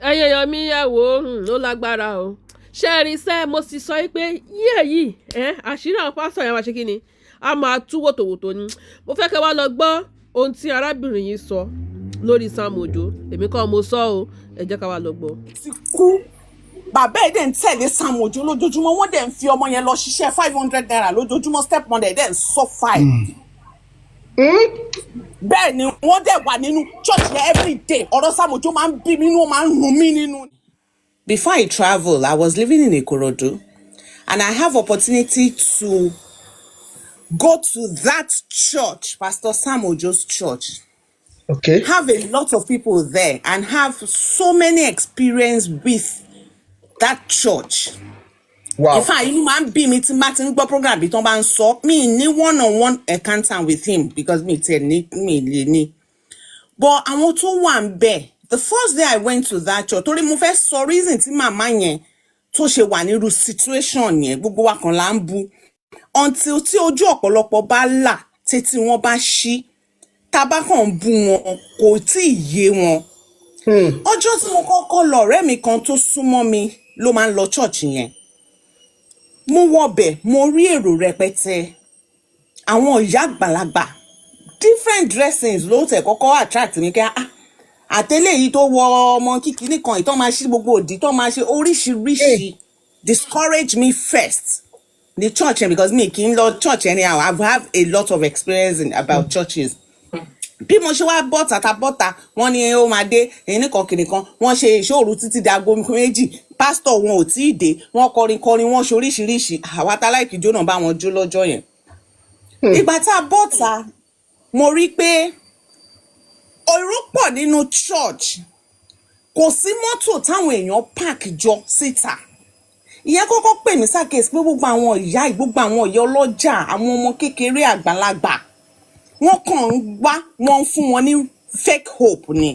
Ẹ̀yin èèyàn mi, ẹ wò ó, ó lágbára o. Ṣé ẹ rí sẹ́, mo sì sọ pé yíyẹ yìí ẹ àṣírí àwọn pásítọ̀ yẹn máa ṣe kí ni, a máa tú wòtòwòtò ni. Mo fẹ́ kẹ́ wá lọ gbọ́ ohun tí arábìnrin yìí sọ lórí Sam Ojo. Èmi kọ́ mo sọ o, ẹ jẹ́ ká wá lọ gbọ́. Ti kú, bàbá ẹ̀ dẹ̀ ń tẹ̀lé Sam Ojo lójoojúmọ́. Wọ́n dẹ̀ ń fi ọmọ yẹn lọ ṣiṣẹ́ ₦500 lójoojúmọ́. Step mother dẹ̀ ń suffer ẹ̀. Bẹ́ẹ̀ ni wọ́n dẹ̀ wà nínú church yẹn every day. Ọ̀rọ̀ Sam Ojo máa ń bí mi nínú, ó máa ń rún mí nínú. Before I travel, I was living in Ikorodu and I have opportunity to go to that church, Pastor Sam Ojo's church. Have a lot of people there and have so many experience with that church. In fact, inú máa ń bí mi tí n bá ti ń gbọ́ program bí tí wọ́n bá ń sọ mí ní one on one encounter with him, because mi tiẹ̀ ní mi lè ní. But àwọn tó wà ń bẹ̀, the first day I went to that church, torí mo fẹ́ sọ reason tí màmá yẹn tó ṣe wà nírú situation yẹn. Gbogbo wa kan là ń bu until tí ojú ọ̀pọ̀lọpọ̀ bá là, títí wọ́n bá ṣí, tábà kàn ń bú wọn, kò tí ì yé wọn. Ọjọ́ tí mo kọ́kọ́ lọ, ọ̀rẹ́ mi kan tó súnmọ́ mi ló máa ń lọ church yẹn. Mo wọbẹ̀, mo rí èrò rẹpẹtẹ, àwọn ìyá àgbàlagbà, different dressings ló tẹ̀ kọ́kọ́ attract mi kí ah, àtẹlẹ́ yìí tó wọ ọmọ kíkiní kan, ìtọ́ máa ṣí gbogbo òdì tó máa ṣe oríṣiríṣi, discourage me first the church yẹn, because me kì í lọ church anyhow. I have a lot of experience about churches. Bí mo ṣe wá bọ́ta ta bọ́ta, wọ́n ní ó máa dé ẹnìkan kìnìkan. Wọ́n ṣe ìṣòro títí di aago 2, pásítọ̀ wọn ò tí ì dé. Wọ́n kọrin kọrin, wọ́n ṣe oríṣiríṣi. Àwa tá láìkí jó náà bá wọn jó lọ́jọ́ yẹn. Ìgbà tá a bọ́ta, mo rí pé èrò pọ̀ nínú church, kò sí mọ́tò táwọn èèyàn park jọ síta. Ìyẹn kọ́kọ́ pè mí ṣàkíyèsí pé gbogbo àwọn ìyá yìí, gbogbo àwọn ìyá ọlọ́jà, àwọn ọmọ kékeré, àgbàlagbà, wọ́n kàn ń wá, wọ́n ń fún wọn ní fake hope ni.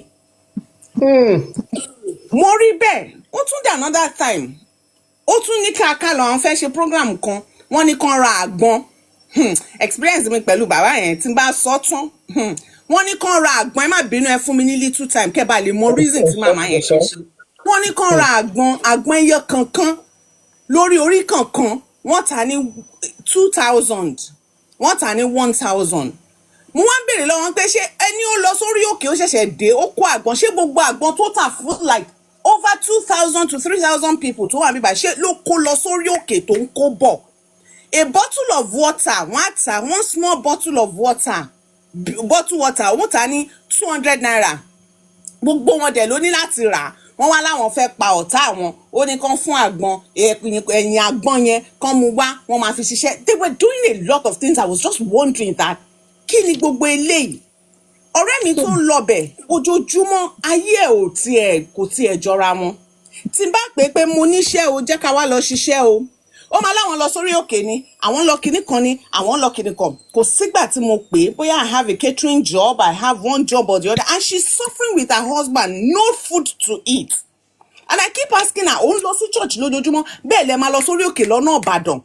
Mo rí bẹ́ẹ̀. Ó tún dé another time, ó tún ní ká ká lọ, àwọn fẹ́ ṣe program kan, wọ́n ní kán ra àgbọn. Experience mi pẹ̀lú bàbá yẹn, tí n bá sọ tán, wọ́n ní kán ra àgbọn. Ẹ má bínú, ẹ fún mi ní little time kẹ́ bá lè mọ reason tí màmá yẹn ṣe ṣe. Wọ́n ní kán ra àgbọn, àgbọn ẹyọ kankan lórí orí kankan, wọ́n tà ní 2,000, wọ́n tà ní 1,000. Mo wá ń béèrè lọ́wọ́ wọn pé ṣé ẹni ó lọ sórí òkè, ó ṣẹ̀ṣẹ̀ dé, ó kó àgbọn, ṣé gbogbo àgbọn tó tà fún like over 2,000 to 3,000 people tó wà níbà, ṣé ló kó lọ sórí òkè tó ń kó bọ̀? A bottle of water, wọ́n á tà, one small bottle of water, bottle water, wọ́n tà ní ₦200. Gbogbo wọn dẹ̀ ló ní láti rà á. Wọ́n wá láwọn fẹ́ pa ọ̀tá àwọn, ó ní kán fún àgbọn, ẹ̀yìn àgbọn yẹn, kán mú wá, wọ́n máa fi ṣiṣẹ́. They were doing a lot of things. I was just wondering that kí ni gbogbo eléyìí? Ọ̀rẹ́ mi tó ń lọbẹ̀ ojoojúmọ́, ayé ẹ̀ ò tiẹ̀, kò tiẹ̀ jọra wọn. Tí n bá pè é pé mo níṣẹ́ o, jẹ́ ká wá lọ ṣiṣẹ́ o, ó máa láwọn lọ sórí òkè ni, àwọn lọ kinní kan ni, àwọn lọ kinní kan. Kò sígbà tí mo pè é bóyá I have a catering job, I have one job or the other, and she's suffering with her husband, no food to eat. And I keep asking her, òun lọ sí church lójoojúmọ́, bẹ́ẹ̀ lẹ máa lọ sórí òkè lọ́nà Ìbàdàn,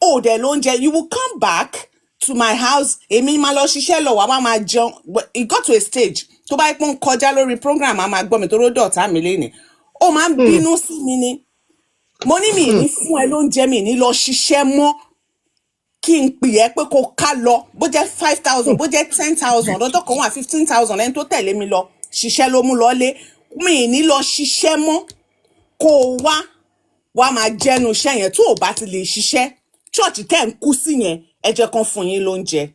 ó dẹ̀ lóúnjẹ. You will come back to my house, èmi máa lọ ṣiṣẹ́ lọ, wàá máa máa jẹun. But it got to a stage, tó bá yẹ pé ń kọjá lórí program, a máa gbọ́ mi tó ló dọ̀tá mi lénìí, ó máa ń bínú sí mi ni. Mo ní mi ní fún ẹ lóúnjẹ, mi ní lọ ṣiṣẹ́ mọ́, kí n pè ẹ́ pé kó ká lọ, bó jẹ́ 5,000, bó jẹ́ 10,000, lọ́jọ́ kan wà 15,000, ẹni tó tẹ̀lé mi lọ ṣiṣẹ́ ló mú lọ́lé. Mi ní lọ ṣiṣẹ́ mọ́, kó o wá wá máa jẹ́nu iṣẹ́ yẹn. Tó o bá ti lè ṣiṣẹ́, church tẹ́ ń kú sí yẹn, ẹ jẹ́ kán fún yín lóúnjẹ.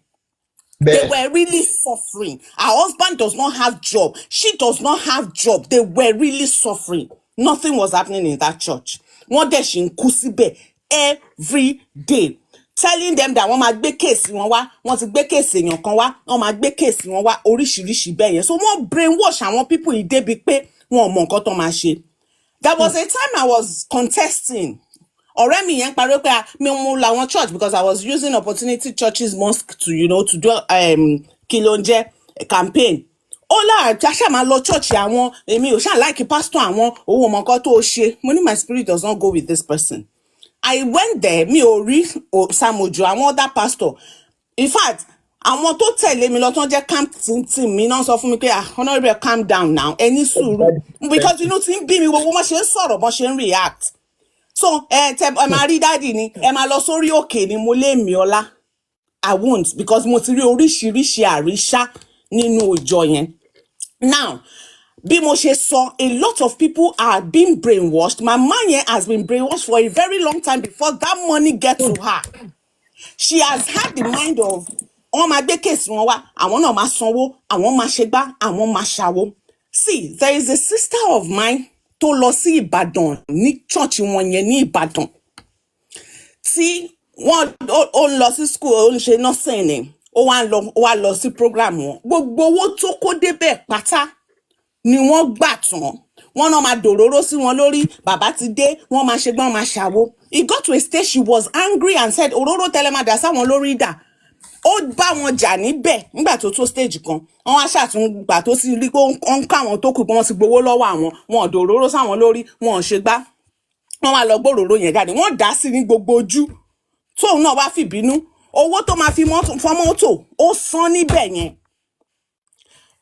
They were really suffering. Her husband does not have job. She does not have job. They were really suffering. Nothing was happening in that church. Wọ́n dẹ̀ ṣì ń kú síbẹ̀ every day. Telling them that wọ́n máa gbé case wọn wá, wọ́n ti gbé case èèyàn kan wá, wọ́n máa gbé case wọn wá, oríṣiríṣi bẹ́ẹ̀ yẹn. So wọ́n brainwash àwọn people yìí débi pé wọn ò mọ nǹkan tó máa ṣe. There was a time I was contesting. Ọ̀rẹ́ mi yẹn ń pariwo pé ah, mi mo làwọn church, because I was using opportunity churches, mosque to you know to do kí ló ń jẹ́, campaign. Ó láà ṣáà máa lọ church àwọn, èmi ò ṣáà like pastor àwọn, òun ò mọ nǹkan tó ṣe. Mo ní my spirit does not go with this person. I went there, mi ò rí Sam Ojo, àwọn other pastor. In fact, Àwọn tó tẹ̀lé mi lọ tán jẹ́ camp team mi náà sọ fún mi pé, "Ah, Honourable, calm down now, ẹ ní sùúrù," because inú ti ń bí mi, gbogbo wọn ṣe ń sọ̀rọ̀, bọ́n ṣe ń react. So ẹ tẹ ẹ máa rí daddy ni ẹ máa lọ sórí òkè ni. Mo lé mi ọlá, I won't, because mo ti rí oríṣiríṣi àríṣà nínú ìjọ yẹn. Now, bí mo ṣe sọ, a lot of people are being brainwashed. Mama yẹn has been brainwashed for a very long time before that money get to her. She has had the mind of wọ́n máa gbé case wọn wá, àwọn náà máa sanwó, àwọn máa ṣe gbá, àwọn máa ṣàwo. See, there is a sister of mine tó lọ sí Ìbàdàn ní church wọn yẹn ní Ìbàdàn, tí wọ́n ó ń lọ sí school, ó ń ṣe nursing ni. Ó wá lọ sí program wọn. Gbogbo owó tó kó débẹ̀ pátá ni wọ́n gbà tán. Wọ́n náà máa dòróró sí wọn lórí, bàbá ti dé, wọ́n máa ṣe gbọ́n, máa ṣàwo. It got to a stage she was angry and said, "Òróró tẹ́lẹ̀ máa dà sáwọn lórí dà?" Ó bá wọn jà níbẹ̀. Nígbà tó tó stage kan, wọ́n wá ṣàtúngbà tó sì rí pé ó ń ká àwọn tó kù, pé wọ́n ti gbowó lọ́wọ́ àwọn, wọn ò dòróró sáwọn lórí, wọn ò ṣe gbá. Wọ́n wá lọ gbòròró yẹn jáde, wọ́n dà á sí ní gbogbo ojú. Tóun náà wá fìbínú, owó tó máa fi fọ́ mọ́tò, ó san níbẹ̀ yẹn.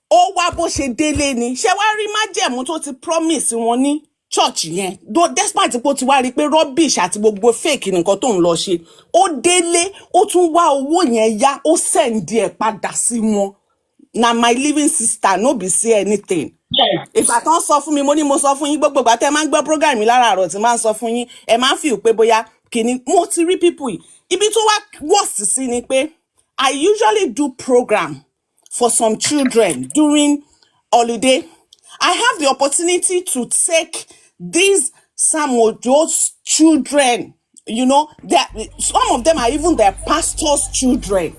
Ó wá bó ṣe délé ni. Ṣé wàá rí májẹ̀mú tó ti promise wọn ní church yẹn, though despite pé ó ti wá rí i pé rubbish àti gbogbo fake nǹkan tó ń lọ ṣe, ó délé, ó tún wá owó yẹn yá, ó send ẹ̀ padà sí wọn. Na my living sister, no be say anything. Ìgbà tó ń sọ fún mi, mo ní mo sọ fún yín, gbogbo ìgbà tẹ́ ẹ máa ń gbọ́ program mi láràárọ̀ tí máa ń sọ fún yín, ẹ máa ń feel pé bóyá kìíní mo ti rí people yìí. Ibi tó wá worst sí ni pé I usually do program for some children during holiday. I have the opportunity to take these Sam Ojo's children, some of them are even their pastor's children.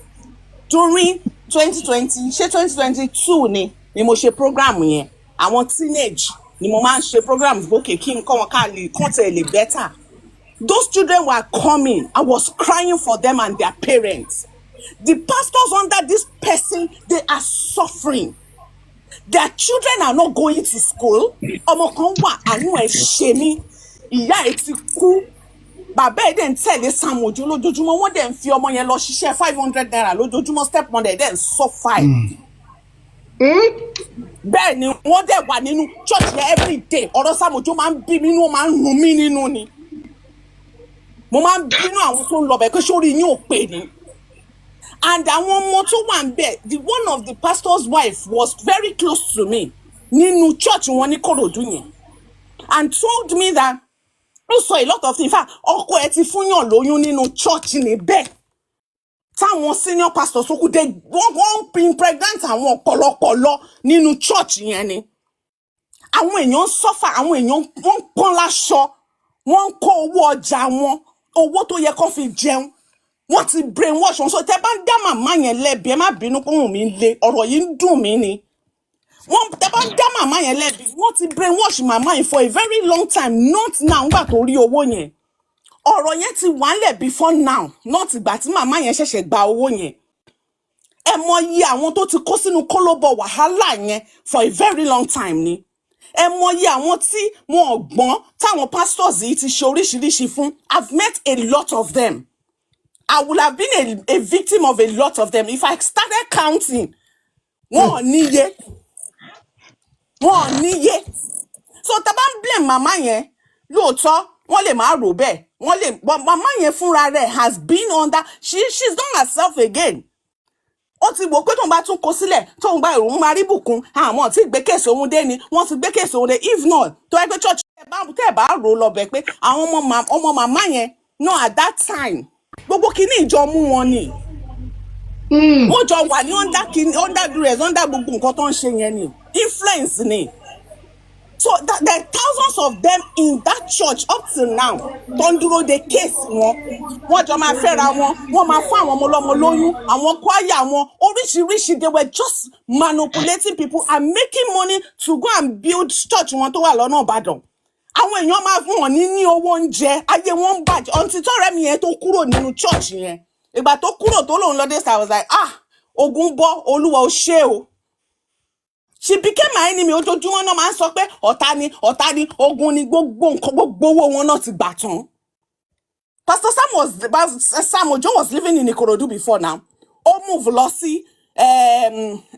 During 2020, ṣé 2022 ni mo ṣe program yẹn. Àwọn teenage ni mo máa ń ṣe program gòkè kí n kọ́ wọn ká lè kọ́ tẹ̀ lè better. Those children were coming. I was crying for them and their parents. The pastors under this person, they are suffering. Their children are not going to school. Ọmọ kan wà, àánú ẹ̀ ṣe mí. Ìyá ẹ̀ ti kú, bàbá ẹ̀ dẹ̀ ń tẹ̀lé Sam Ojo lójoojúmọ́. Wọ́n dẹ̀ ń fi ọmọ yẹn lọ ṣiṣẹ́ 500 naira lójoojúmọ́. Step mother ẹ̀ dẹ̀ ń suffer ẹ̀. Bẹ́ẹ̀ ni wọ́n dẹ̀ wà nínú church yẹn every day. Ọ̀rọ̀ Sam Ojo máa ń bí mi nínú, ó máa ń rún mí nínú ni. Mo máa ń bínú àwọn tó ń lọ bẹ̀ pé sórí yín ò pè ní. And àwọn ọmọ tó wà ń bẹ̀, the one of the pastor's wife was very close to me nínú church wọn ní Kòròdú yẹn and told me that, ó sọ a lot of things. In fact, ọkọ ẹ̀ ti fúnyàn lóyún nínú church níbẹ̀, táwọn senior pastors tó kù dé, wọ́n ń impregnant àwọn ọ̀pọ̀lọpọ̀lọ nínú church yẹn ni. Àwọn èèyàn ń suffer, àwọn èèyàn wọ́n ń pọ́n láṣọ, wọ́n ń kó owó ọjà wọn, owó tó yẹ kó fi jẹun. Wọ́n ti brainwash wọn. So tẹ́ bá ń dá màmá yẹn lẹ́bi, ẹ má bínú pé òun mi ń le, ọ̀rọ̀ yìí ń dùn mí ni. Wọ́n tẹ́ bá ń dá màmá yẹn lẹ́bi, wọ́n ti brainwash màmá yẹn for a very long time, not now nígbà tó rí owó yẹn. Ọ̀rọ̀ yẹn ti wà ńlẹ̀ before now, not ìgbà tí màmá yẹn ṣẹ̀ṣẹ̀ gba owó yẹn. Ẹ mọ iye àwọn tó ti kó sínú kólóbọ̀ wàhálà yẹn for a very long time ni. Ẹ mọ iye àwọn tí wọn ò gbọ́n táwọn pastors yìí ti ṣe oríṣiríṣi fún. I've met a lot of them. I would have been a victim of a lot of them if I started counting. Wọn ò níye, wọn ò níye. So tá a bá ń blame màmá yẹn, lóòótọ́ wọ́n lè má rò bẹ́ẹ̀, wọ́n lè, but màmá yẹn fúnra rẹ̀ has been under, she's done herself again. Ó ti wò pé tóun bá tún kó sílẹ̀, tóun bá òun máa rí bùkún. Àmọ́ tí gbé case òun dé ni wọ́n ti gbé case òun dé. If not, tó yẹ pé church tẹ́ ẹ bá rò ó lọ bẹ̀ pé àwọn ọmọ màmá yẹn náà at that time, gbogbo kìíní ìjọ mú wọn ni. Wọ́n jọ wà ní under kìíní, under duress, under gbogbo nǹkan tó ń ṣe yẹn ni, influence ni. So there are thousands of them in that church up till now tó ń dúró de case wọn. Wọ́n jọ máa fẹ́ra wọn, wọ́n máa fún àwọn ọmọ ọlọ́mọ lóyún, àwọn choir wọn oríṣiríṣi. They were just manipulating people and making money to go and build church wọn tó wà lọ́nà Ìbàdàn. Àwọn èèyàn máa fún wọn ní owó oúnjẹ, ayé wọn ń bàjẹ́ until tọ́rẹ́ mi yẹn tó kúrò nínú church yẹn. Ìgbà tó kúrò, tó lòun lọ dé, I was like, "Ah, ogun bọ́, Olúwa ò ṣe o." She became my enemy. Ojoojúmọ́ náà máa ń sọ pé ọ̀tá ni, ọ̀tá ni, ogun ni, gbogbo nǹkan, gbogbo owó wọn náà ti gbà tán. Pastor Sam was Pastor Sam Ojo was living in Ikorodu before now. Ó move lọ sí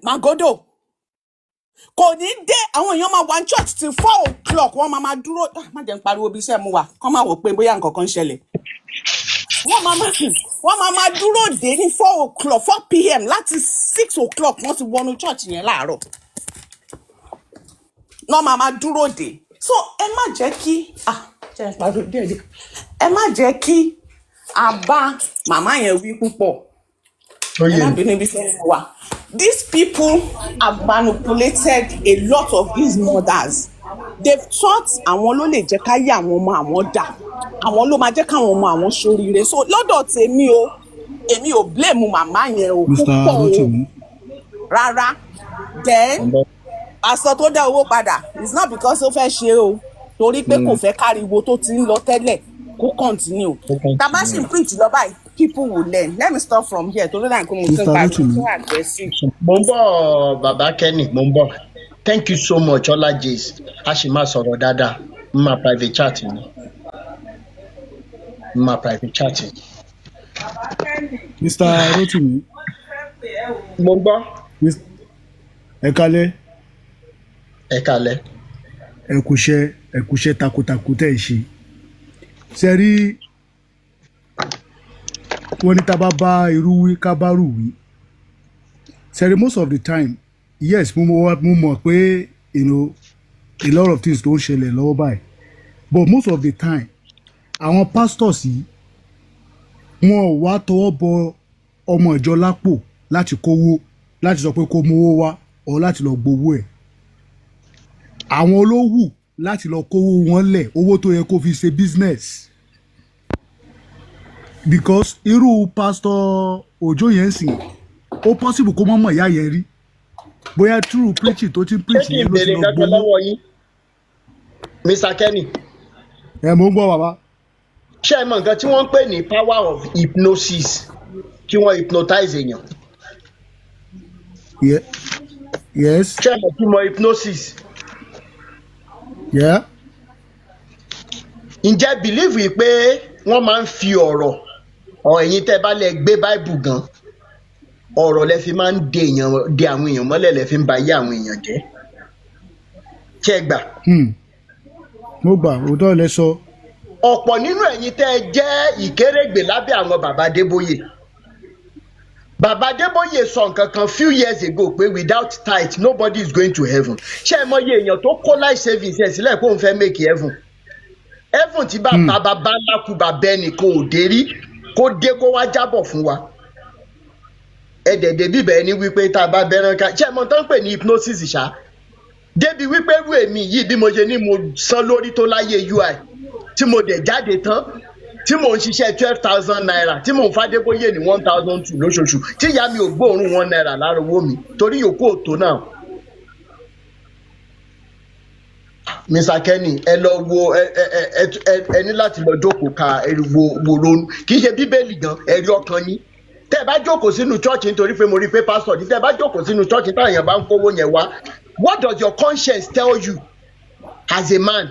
Magodo. Kò ní dé, àwọn èèyàn máa wà ní church till 4 o'clock, wọ́n máa máa dúró. Ah, má jẹ́ n pariwo bí iṣẹ́ mu wà, kọ́ máa wò pé bóyá nǹkan kan ń ṣẹlẹ̀. Wọ́n máa dúró dé ní 4 o'clock, 4 p.m. Láti 6 o'clock wọ́n ti wọnú church yẹn láàárọ̀ náà, máa máa dúró dé. So ẹ má jẹ́ kí, ah, jẹ́ n pariwo díẹ̀ díẹ̀, ẹ má jẹ́ kí a bá màmá yẹn wí púpọ̀. Ó Ẹ yé má mi. bínú, ibi tí mo wà. These people have manipulated a lot of these mothers. They've thought àwọn ló lè jẹ́ ká yé àwọn ọmọ àwọn dà, àwọn ló máa jẹ́ káwọn ọmọ àwọn ṣoríire. So lọ́dọ̀ tèmi o, èmi ò blame màmá yẹn o Mr. púpọ̀ o. Rotimi. Rárá. Then pásítọ̀ tó dá owó padà, it's not because ó fẹ́ ṣe o, torí pé kò fẹ́ káriwo tó ti ń lọ tẹ́lẹ̀ kó continue. Tá a bá sì ń preach lọ báyìí, people will learn. Let me stop from here, torí náà kó mo ti ń Mr. pariwo Rotimi. tó aggressive. Mo ń bọ̀, bàbá Kenny, mo ń bọ̀. Thank you so much, Ọlá Jace. A sì máa sọ̀rọ̀ dáadáa. N máa private chat ni, n máa private chat ni. Mr. Rotimi. Mo ń gbọ́. Ẹ kálẹ́. Ẹ kalẹ̀. Ẹ kúṣẹ́, ẹ kúṣẹ́ takuntakun tẹ́ ẹ ṣe. Ṣe rí, wọ́n ní tá a bá bá irú wí, ká bá rù wí. Ṣe rí, most of the time, yes, mo mọ̀ pé a lot of things tó ń ṣẹlẹ̀ lọ́wọ́ báyìí, but most of the time, àwọn pastors yìí, wọn ò wá tọwọ́ bọ ọmọ ìjọ lápò láti kówó, láti sọ pé kó mówó wá ọ, láti lọ gbowó ẹ̀. Àwọn olówù láti lọ kówó wọn lẹ̀, owó tó yẹ kó fi ṣe business, because irú Pastor Òjó yẹn sìn, ó possible kó mọ́ mọ̀ ìyá yẹn rí, bóyá through preaching tó ti ń Ṣé preach kí n yẹn ló ti béèrè lọ kankan gbowó. lọ́wọ́ yín, Mr. Kenny? Ẹ mò ń gbọ́, bàbá. Ṣé ẹ mọ nǹkan tí wọ́n ń pè ní power of hypnosis, kí wọ́n hypnotize èèyàn? Yes. Ṣé ẹ mọ̀ kí mọ hypnosis? Yeah. Ǹjẹ́ believe yìí pé wọ́n máa ń fi ọ̀rọ̀ ọ̀, ẹ̀yin tẹ́ bá lẹ gbé Bible gan, ọ̀rọ̀ lẹ fi máa ń de èèyàn, de àwọn èèyàn mọ́lẹ̀, lẹ fi ń ba ayé àwọn èèyàn jẹ́? Ṣé ẹ gbà? Mo gbà, òótọ́ lẹ sọ. Ọ̀pọ̀ nínú ẹ̀yin tẹ́ ẹ jẹ́ ìkérégbè lábẹ́ àwọn bàbá Adébóyè, bàbá Adébóyè sọ nǹkan kan few years ago pé without tithe, nobody is going to heaven. Ṣé ẹ mọyì èèyàn tó kó life savings ẹ̀ sílẹ̀ kó n fẹ́ make heaven? Heaven tí bàbá bàbá ńlá kú bàbá ẹnìkan ò dé rí, kó dé kó wá jábọ̀ fún wa. Ẹ dẹ̀dẹ̀ bíbẹ̀ ẹni wípé tá a bá bẹ́ràn ká. Ṣé ẹ mọ tó ń pè ní hypnosis ṣá? Débi wípé irú èmi yìí, bí mo ṣe ní mo san lórí tó láyé UI, tí mo dẹ̀ jáde tán, tí mò ń ṣiṣẹ́ ₦12,000, tí mò ń fàdébóyè ní 1,200 lóṣooṣù, tí ìyá mi ò gbóòórùn ₦1 lára owó mi, torí yòókù ò tó náà. Mr. Kenny, ẹ lọ wo, ẹ ní láti lọ jókòó ka ẹ wo wo ronú. Kì í ṣe Bíbélì gan, ẹ rí ọkàn yín. Tẹ́ ẹ bá jókòó sínú church, nítorí pé mo rí i pé pastor ní, tẹ́ ẹ bá jókòó sínú church, táwọn èèyàn bá ń kówó yẹn wá, what does your conscience tell you as a man,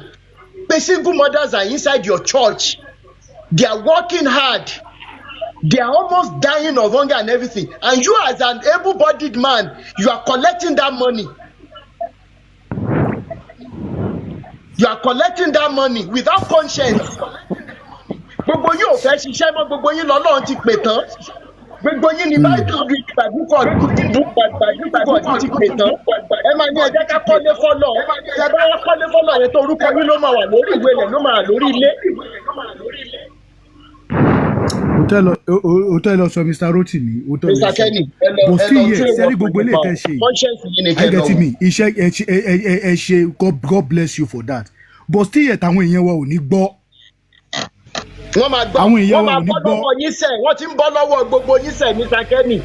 pé single mothers are inside your church, they are working hard, they are almost dying of hunger and everything, and you as an able-bodied man, you are collecting that money, you are collecting that money without conscience? Gbogbo yín ò fẹ́ ṣiṣẹ́ mọ́, gbogbo yín lọ́lọ́run ti pè tán, gbogbo yín ní báyìí ti pè tán. Ẹ máa ní ẹ jẹ́ ká kọ́lé fọ́lọ̀. Ẹ bá wá kọ́lé fọ́lọ̀ yẹn tó, orúkọ yín ló máa wà lórí ìwé rẹ̀, ló máa wà lórí ilé. Òótọ́ lọ sọ, Mr. Rotimi, òótọ́ lọ Mr. sọ. Kenny, ẹ lọ But ẹ still lọ yet, tún sẹ́rí ìwọ gbogbo eléyìí tẹ́ ṣe yìí, conscience yín ni I kẹ́ lọ get wò. me, iṣẹ́ ẹ ṣe, ẹ ṣe, God bless you for that, but still yet, àwọn èèyàn wa ò ní gbọ́. Wọ́n máa gbọ́. Àwọn èèyàn Wọ́n wa máa ò ní bọ́ gbọ́. lọ́wọ́ yín sẹ̀, wọ́n ti ń bọ́ lọ́wọ́ gbogbo yín sẹ̀. Mr. Kenny,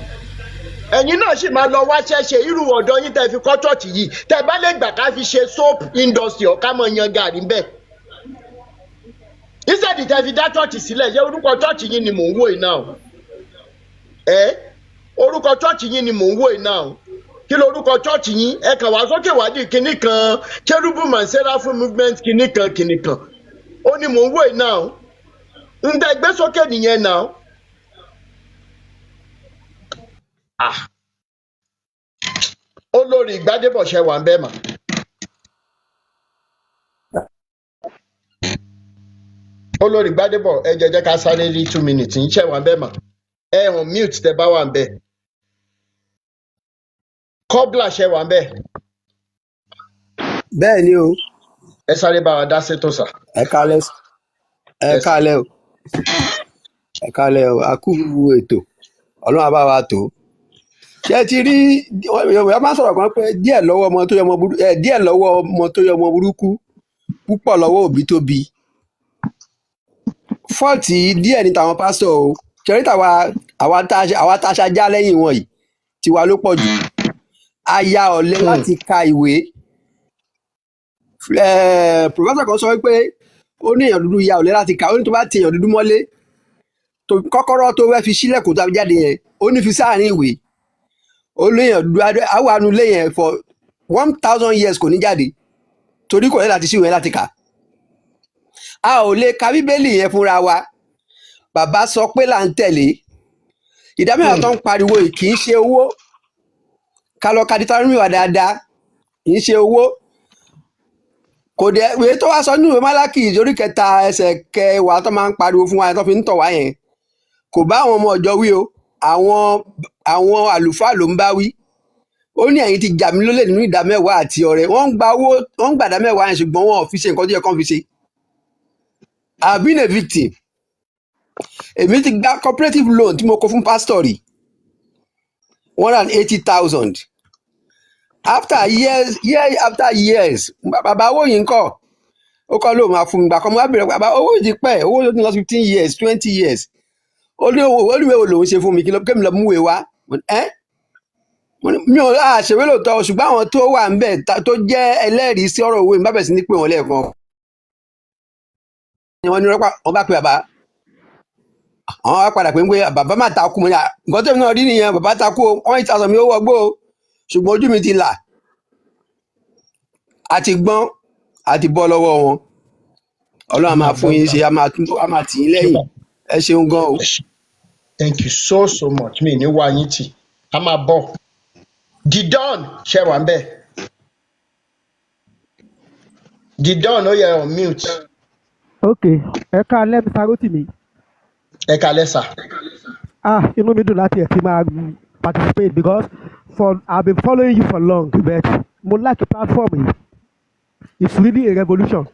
ẹ̀yin náà sì máa lọ wáṣẹ́ ṣe. Irú ọ̀dọ́ yín tẹ́ fi kọ́ church yìí, tẹ́ bá lè gbà ká fi ṣe soap industry, ọ̀ká mọ̀ yan gàrí bẹ́ẹ̀, instead tẹ́ fi dá church sílẹ̀. Ṣé orúkọ church yín ni mò ń wò yìí náà? Ẹ orúkọ church yín ni mò ń wò yìí náà. Kí ló orúkọ church yín? Ẹ kàn wá sókè wádìí kinní kan, Cherubim and Seraphim movement, kinní kan kinní kan, ó ní mò ń wò yìí náà. Ń tẹ́ gbé sókè nìyẹn náà. Ah, olórí Gbádébọ̀, ṣe wà ń bẹ́ẹ̀ mà? Olórí Gbádébọ̀, ẹ jẹ́ ká sáré rí 2 minutes ń ṣe wà ń bẹ́ẹ̀ mà. Ẹ hàn mute tẹ bá wà ń bẹ́ẹ̀. Kọ́bla, ṣe wà ń bẹ́ẹ̀? Bẹ́ẹ̀ ni o. Ẹ sáré bá wa dá sétò, sà. Ẹ kálẹ́, ẹ Yes, sir. kálẹ́ o, ẹ kálẹ́ o. A kú ètò, Ọlọ́run á bá wa tó. Ṣé ẹ ti rí Yorùbá máa ń sọ̀rọ̀ kan pé díẹ̀ lọ́wọ́ ọmọ tó yọ ọmọ burúkú, díẹ̀ lọ́wọ́ ọmọ tó yọ ọmọ burúkú, púpọ̀ lọ́wọ́ òbí tó bí. Fault díẹ̀ ní tàwọn pásítọ̀ o. Ṣẹ̀rí tàwa, àwa tá a ṣajá lẹ́yìn wọn yìí, tiwa ló pọ̀ jù. A ya ọ̀lẹ láti ka ìwé. Professor kan sọ pé ó ní èèyàn dúdú ya ọ̀lẹ láti ka. Ó ní tó bá ti èèyàn dúdú mọ́lé, tó kọ́kọ́rọ́ tó fẹ́ fi sílẹ̀kùn tó fi jáde yẹn, ó ní fi sáàrin ìwé. Ó léèyàn dúdú àwọn anulé yẹn for 1,000 years, kò ní jáde torí kò ní láti ṣíwèé láti kà. A ò lè ka Bíbélì yẹn fúnra wa. Bàbá sọ pé là ń tẹ̀lé ìdá mẹ́wàá tó ń pariwo yìí, kì í ṣe owó. Ká lọ ka Deuteronomy wa dáadáa, kì í ṣe owó. Kò dé ìwé tó wá sọ nínú ìwé Málákì orí 3 ẹsẹ̀ 10 tó máa ń pariwo fún wa, tó fi ń tọ̀ wá yẹn, kò bá àwọn ọmọ ọjọ́ wí o, àwọn àlùfáà ló ń bá wí. Ó ní ẹ̀yin ti jà mí lólè nínú ìdá mẹ́wàá àti ọrẹ. Wọ́n ń gba owó, wọ́n ń gbà ìdá mẹ́wàá yẹn, ṣùgbọ́n wọn ò fi ṣe nǹkan tó yẹ kán fi ṣe. I have been a victim. Èmi ti gba cooperative loan tí mo kó fún pastor rí, 180,000. After years, year after years, bàbá, owó yìí ń kọ́? Ó kọ́ ló máa fún mi gbà kan. Mo wá bèrè, bàbá, owó yìí ti pẹ́, owó tó ti lọ 15 years, 20 years. Ó ní owó, ó ní ìwé wo lòún ṣe fún mi, kí ló kémi lọ múwèé wá. Mo ní, ẹ́, mo ní, mi ò àṣewé lóòótọ́ o, ṣùgbọ́n àwọn tó wà ńbẹ̀ tó jẹ́ ẹlẹ́rìí sí ọ̀rọ̀ owó mi, bá bẹ̀rẹ̀ sí ní pè wọ́n lẹ́ẹ̀kan. Wọ́n ní rọ́pà, wọ́n bá pe bàbá, àwọn wá padà pé ń pé bàbá má takú. Mo ní, "À, nǹkan tẹ̀mí náà rí nìyẹn, bàbá takú o, 1,000 mi ó wọgbó o." Ṣùgbọ́n ojú mi ti là, àti gbọ́n, àti bọ́ lọ́wọ́ wọn. Ọlọ́run á máa fún yín ṣe, á máa tún, á máa tì yín lẹ́yìn. Ẹ ṣeun gan o. Thank you so so much. Mi ní wá yín tì, a máa bọ̀. The Don, ṣe wà ń bẹ̀? The Don, ó yẹ on mute. Ok, ẹ káalẹ́, Mr. Rotimi. Ẹ kalẹ́, sà. Ah, inú mi dùn láti ẹ̀ ti máa participate because for I been following you for long, but mo like platform yìí. It's really a revolution.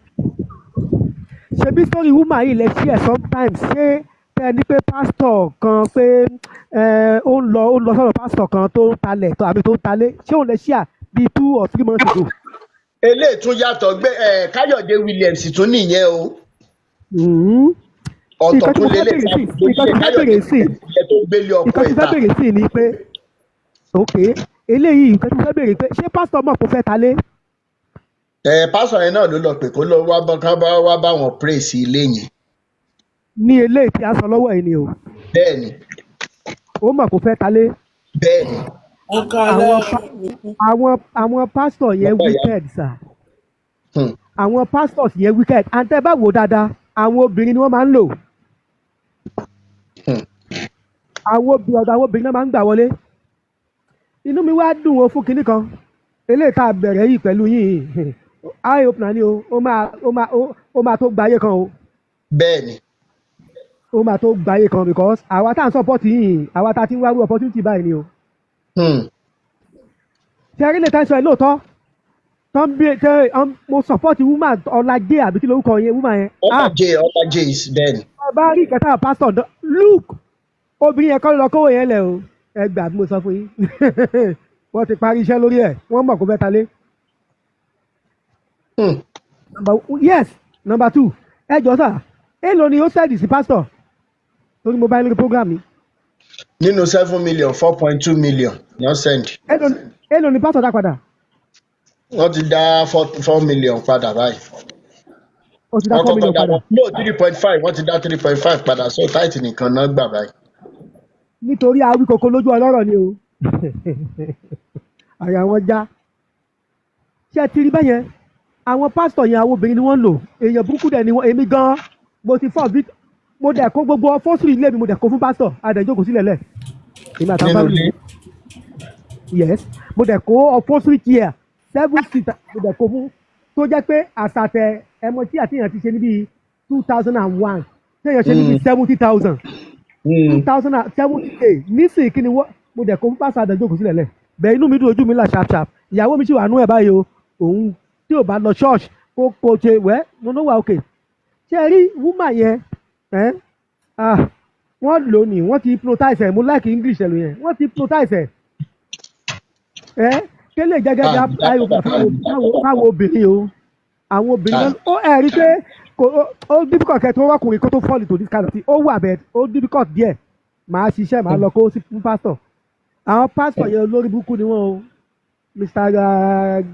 Ṣebí story woman yìí lẹ share sometimes, ṣé tẹ ní pé pastor kan pé ẹ ó ń lọ sọ́dọ̀ pastor kan tó ń talẹ̀ tó àbí tó ń talé? Ṣé òun lẹ share bíi 2 or 3 months ago? Eléyìí tún yàtọ̀ gbé ẹ. Káyọ̀dé Williams tún nìyẹn o. Ọ̀tọ̀ Nǹkan tí tún mo fẹ́ lélẹ̀ bèrè sí, tó nǹkan ṣe tí mo fẹ́ Káyọ̀dé bèrè sí Williams yẹn tó gbélé ọkọ nǹkan tí ẹ̀ mo fẹ́ ta. bèrè sí ni pé, ok, eléyìí, nǹkan tí mo fẹ́ bèrè pé, ṣé pastor mọ̀ kó fẹ́ talé? Ẹ pásọ yẹn náà ló lọ pé kó lọ wá bá ká bá wá bá wọn pray sí ilé yẹn. Ní eléyìí tí a sọ lọ́wọ́ yìí ni o. Bẹ́ẹ̀ ni. Ó mọ̀ kó fẹ́ talé. Bẹ́ẹ̀ ni. Ẹ káalẹ́. Àwọn pastor yẹn Bàbá ìyá. wicked, sir. Àwọn pastors yẹn wicked, and tẹ́ bá wò dáadáa, àwọn obìnrin ni wọ́n máa ń lò. Àwọn obìnrin, ọ̀dọ̀ àwọn obìnrin náà máa ń gbà wọlé. Inú mi wá dùn o fún kinní kan eléyìí tá a bẹ̀rẹ̀ yìí pẹ̀lú yìí. Eye opener ni o. Ó máa tó gbayé kan o. Bẹ́ẹ̀ ni. Ó máa tó gbayé kan because àwa tá à ń support yìí, àwa tá a ti ń wá irú opportunity báyìí ni o. Ṣe rí lè tẹ́ sọ ẹ lóòótọ́ tán bí tẹ mo support woman Ọlájé, àbí kí lórúkọ yẹn, woman yẹn, ah. Ọlájé, Ọlájé is, bẹ́ẹ̀ ni. Ẹ bá rí ìkẹta pastor look, obìnrin yẹn kọ́ ló lọ kówó yẹn lẹ̀ o. Ẹ gbà bí mo sọ fún yín, wọ́n ti parí iṣẹ́ lórí ẹ̀, wọ́n mọ̀ kó fẹ́ ta lé. Number, yes, number two, ẹ jọ sà, èèlò ni ó send sí pastor torí mo bá yín lórí program mi? Nínú 7 million, 4.2 million ní wọ́n send. Èèlò ni pastor dá padà? Wọ́n ti dá 4 4 million padà báyìí. Ó ti dá Wọ́n four kọ́kọ́ million dá padà? Wọn no, 3.5, wọ́n ti dá 3.5 padà, so tithe nìkan náà gbà báyìí. Nítorí awíkoko lójú ọlọ́rọ̀ ni o, àyà wọn já. Ṣé ẹ ti rí bẹ́yẹn? Àwọn pásítọ̀ yẹn, àwọn obìnrin ni wọ́n ń lò. Èèyàn burúkú dẹ̀ ni wọ́n. Èmi gan, mo ti fọ́ bí mo dẹ̀ kó gbogbo fọ́sùrì ilé mi, mo dẹ̀ kó fún pásítọ̀, adẹ̀jókòó sílẹ̀ lẹ̀, èmi àtàwọn Nínú family ilé mi. Yes, mo dẹ̀ kó upholstery chair seven seater, mo dẹ̀ kó fún, tó jẹ́ pé àsàtẹ̀ ẹmọ tí àtìyàn ti ṣe níbi 2001, téèyàn ṣe níbi 70,000, 2070K nísìnyí. Kí ni wọ́n? Mo dẹ̀ kó fún pásítọ̀, àdàjókòó sílẹ̀ lẹ̀ bẹ́ẹ̀. Inú mi dùn, ojú mi là sharp sharp. Ìyàwó mi sì wà nú ẹ̀ báyìí o. Òun tí ò bá lọ church kó ṣe wẹ́, mo ló wà òkè. Ṣé ẹ rí woman yẹn ẹ́? Ah, wọ́n lò ní, wọ́n ti hypnotize ẹ̀. Mo like English ẹ̀ lò yẹn. Wọ́n ti hypnotize ẹ̀. Ẹ́ kélé gẹ́gẹ́ bí ayò fáwọn obìnrin o, àwọn obìnrin náà ó ẹ̀ rí pé kò ó difficult kẹ́ tó wọ́kùnrin kó tó fall into this kind of thing. Ó wà bẹ́ẹ̀, ó difficult díẹ̀. Màá ṣiṣẹ́, màá lọ kó sí fún pásítọ̀. Àwọn pásítọ̀ yẹn, olórí burúkú ni wọ́n o, Mr.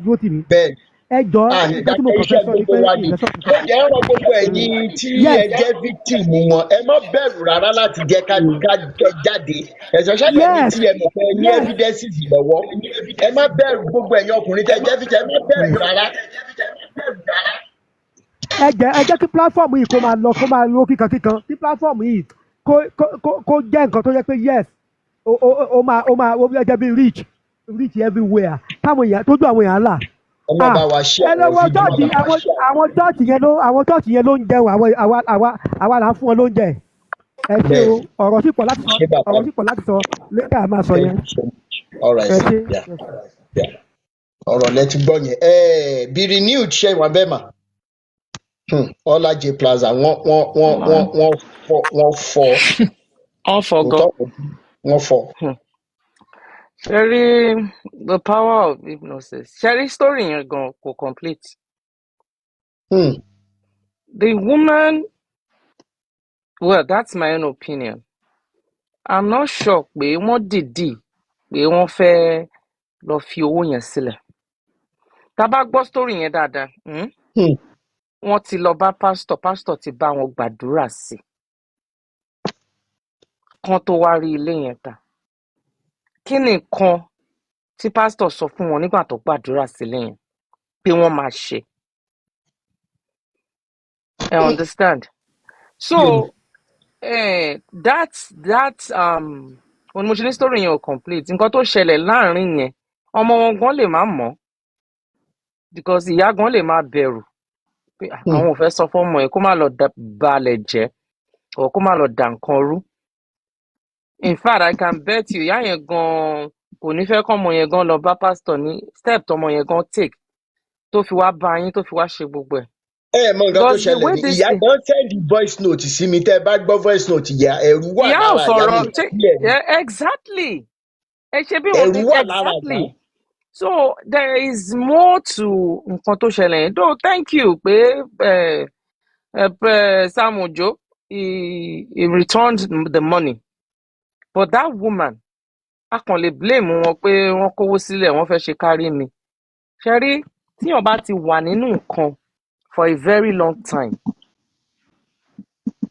Rotimi. Bẹ́ẹ̀. Ẹ jọ, Àní nǹkan tí mo dákẹ́. kàn Iṣẹ́ fẹ́ sọ ni gbogbo pé wa ni. ìfẹ́ sọ. Ó jẹ́ rọ gbogbo ẹ̀yin tí ẹ jẹ́ victim wọn, ẹ má bẹ̀rù rárá láti jẹ́ ká kẹ́ jáde, especially ẹ̀yin tí ẹ mọ̀ pé ẹ ní evidences lọ́wọ́. Ẹ má bẹ̀rù. Gbogbo ẹ̀yin ọkùnrin tẹ́ jẹ́ victim, ẹ má bẹ̀rù rárá. Ẹ jẹ́ kí platform yìí kó máa lọ, kó máa lọ kíkan kíkan, kí platform yìí kó jẹ́ nǹkan tó yẹ pé yes, ó máa ó jẹ́ bí reach everywhere, táwọn èèyàn tójú àwọn èèyàn là. Ẹ má Ah, bá wa share ẹ àwọn lọ́wọ́ fídíò church yìí. Àwọn church yẹn ló ń jẹun. Àwọn àwa là ń fún wọn lóúnjẹ. Ẹ ṣé o. Ọ̀rọ̀ sì pọ̀ láti sọ. Ṣé bàbá? Ọ̀rọ̀ sì pọ̀ láti sọ later, máa sọ Thank yẹn. you so much. All right. Ẹ ṣé. Yeah. Ọ̀rọ̀ lẹ ti gbọ́ yẹn. Ẹ bí renewed ṣe wà bẹ́ẹ̀ mà. Ọlá J Plaza, wọ́n fọ́, wọ́n fọ́. Wọ́n fọ́ gan. Òótọ́, wọ́n fọ́. Ṣe rí the power of hypnosis? Ṣe rí story yẹn gan kò complete. The woman, well, that's my own opinion. I'm not sure pé wọ́n dìídì pé wọ́n fẹ́ lọ fi owó yẹn sílẹ̀. Tá a bá gbọ́ story yẹn dáadáa, wọ́n ti lọ bá pásítọ̀, pásítọ̀ ti bá wọn gbàdúrà sí i kán tó wá rí ilé yẹn tà. Kí ni nǹkan tí pásítọ̀ sọ fún wọn nígbà tó gbàdúrà sílé yẹn pé wọ́n máa ṣe? Ẹ understand? So that òun ni mo ṣe ní story yẹn ò complete. Nǹkan tó ṣẹlẹ̀ láàrin yẹn, ọmọ wọn gan lè má mọ̀, because ìyá gan lè máa bẹ̀rù pé ah, àwọn ò fẹ́ sọ fọ́mọ ẹ̀ kó má lọ balẹ̀ jẹ́ or kó má lọ dà nǹkan rú. In fact, I can bet you, ìyá yẹn gan kò ní fẹ́ kọ́mọ yẹn gan lọ bá pastor ní step tọmọ yẹn gan take tó fi wá bá yín, tó fi wá ṣe gbogbo ẹ̀. Ẹ mọ nǹkan tó Because the ṣẹlẹ̀ way ni this ìyá thing gan send voice note sí mi. Tẹ́ ẹ bá gbọ́ voice note ìyá, ẹ̀rù wà Ìyá ò lára ìyá mi. sọ̀rọ̀ ṣé Ìpínlẹ̀ mi. Yeah, exactly. Ẹ ṣe bí wọn Ẹ̀rù wà lára ìyá. Exactly. So there is more to nǹkan tó ṣẹlẹ̀ yẹn. Though, thank you pé Sam Ojo, he returned the money, but that woman, a kàn lè blame wọn pé wọ́n kówó sílẹ̀, wọ́n fẹ́ ṣe kárí mi. Ṣe rí tíyàn bá ti wà nínú nǹkan for a very long time,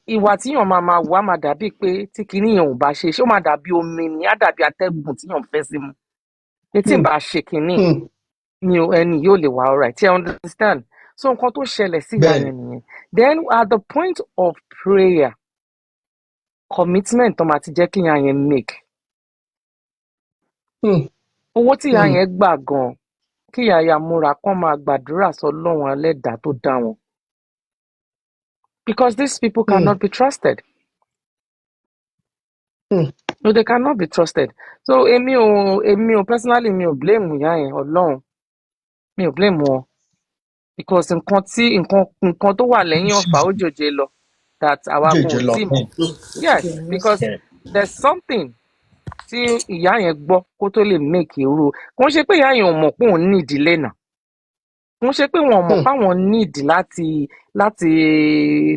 ìwà tíyàn máa máa wà á máa dàbí pé tí kinní yẹn ò bá ṣe ṣé, ó máa dàbí omi ni, á dàbí atẹ́gùn tíyàn fẹ́ sí mu, pé tí n bá ṣe kinní mi ò, ẹni yóò lè wà alright. You understand? So nǹkan tó ṣẹlẹ̀ sí ìyá yẹn nìyẹn. Then at the point of prayer, commitment tó máa ti jẹ́ kí ìyá yẹn make owó tí ìyá yẹn gbà gan, kí ìyá yẹn múra kán máa gbàdúrà sọ́lọ́run ẹlẹ́dàá tó dá wọn, because these people cannot be trusted. No, they cannot be trusted. So èmi ò personally, mi ò blame ìyá yẹn. Ọlọ́run, mi ò blame wọn, because nǹkan tí nǹkan tó wà lẹ́yìn ọ̀fà ó jòjé lọ that àwa gan Jòjò ò lọ. tíì mọ̀. Yes, because there's something tí ìyá yẹn gbọ́ kó tó lè make irú. Kò ń ṣe pé ìyá yẹn ò mọ̀ pé òun ní ìdílé náà, kò ń ṣe pé wọn ò mọ̀ páwọn need láti